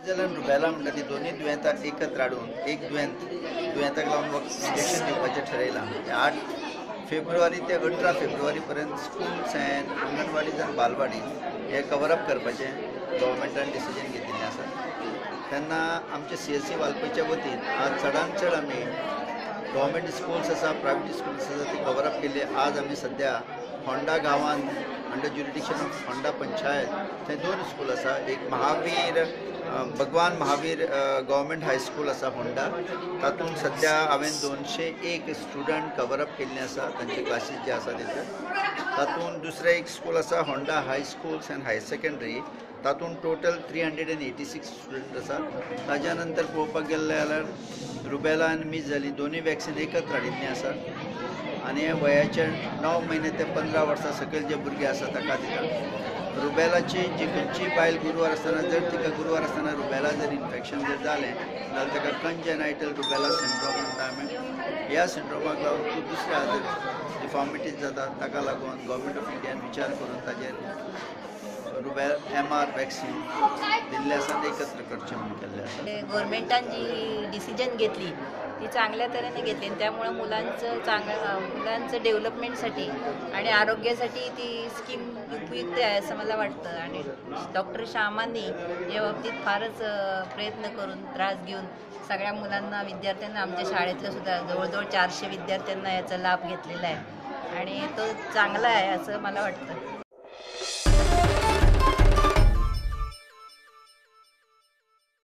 जाल्यार रुबेला म्हणटा ती दोनूय दुयेंतां एकत्र हाडून एक दुयेंताक लागून इंजेक्शन दिवपाचें ठरयलां. 8 फेब्रुवारी ते 18 फेब्रुवारी पर्यंत स्कूल्स अँड अंगणवाडीज आनी बालवाडीज हे कवरअप करपाचें गव्हर्मेंटान डिसिजन घेतिल्लें आसा. तेन्ना आमचे CSC वाळपयच्या वतीन आज चडान चड आमी गव्हर्मेंट स्कूल्स आसा, प्रायवेट स्कूल्स आसा ती कवरअप केल्ली. आज आमी सद्या होंडा गांवांत under jurisdiction of Honda panchayat थंय 2 स्कूल आसा. एक महावीर भगवान महावीर गव्हर्मेंट हायस्कूल आसा होंडा, तातूंत सद्या हांवें 201 स्टुडंट कवरअप केल्ले आसा तांचे क्लासीस जे आसा थंयसर. तातूंत दुसरें एक स्कूल आसा Honda high schools and higher secondary, तातूंत टोटल 386 स्टुडंट आसा. ताज्या नंतर पळोवपाक गेले जाल्यार रुबेला आनी मीस जाली दोनूय वॅक्सिन एकत्र हाडिल्लीं आसा आनी वयाचे 9 म्हयने ते 15 वर्सां सकयल जे भुरगे आसा ताका दिता. रुबेलाची जी खंयची बायल गुरवार आसतना जर तिका गुरवार आसतना रुबेला जर इन्फेक्शन जर जालें जाल्यार ताका कंजेनायटल रुबेला सिंड्रोम म्हणटा आमी. ह्या सिंड्रोमाक लागून खूब दुसरे आजार डिफॉर्मिटीज जाता. ताका लागून गव्हर्मेंट ऑफ इंडियान विचार करून ताजेर रुबेला MR vaccine दिल्लें आसा आनी एकत्र करचें म्हणून केल्लें आसा. गव्हर्मेंटान जी डिसिजन घेतली ती चांगल्या तऱ्हेने घेतली आणि त्यामुळे मुलांचं डेव्हलपमेंटसाठी आणि आरोग्यासाठी ती स्कीम उपयुक्त आहे असं मला वाटतं. आणि डॉक्टर श्यामांनी या बाबतीत फारच प्रयत्न करून त्रास घेऊन सगळ्या मुलांना विद्यार्थ्यांना आमच्या शाळेतलं सुद्धा जवळजवळ 400 विद्यार्थ्यांना याचा लाभ घेतलेला आहे आणि तो चांगला आहे असं मला वाटतं.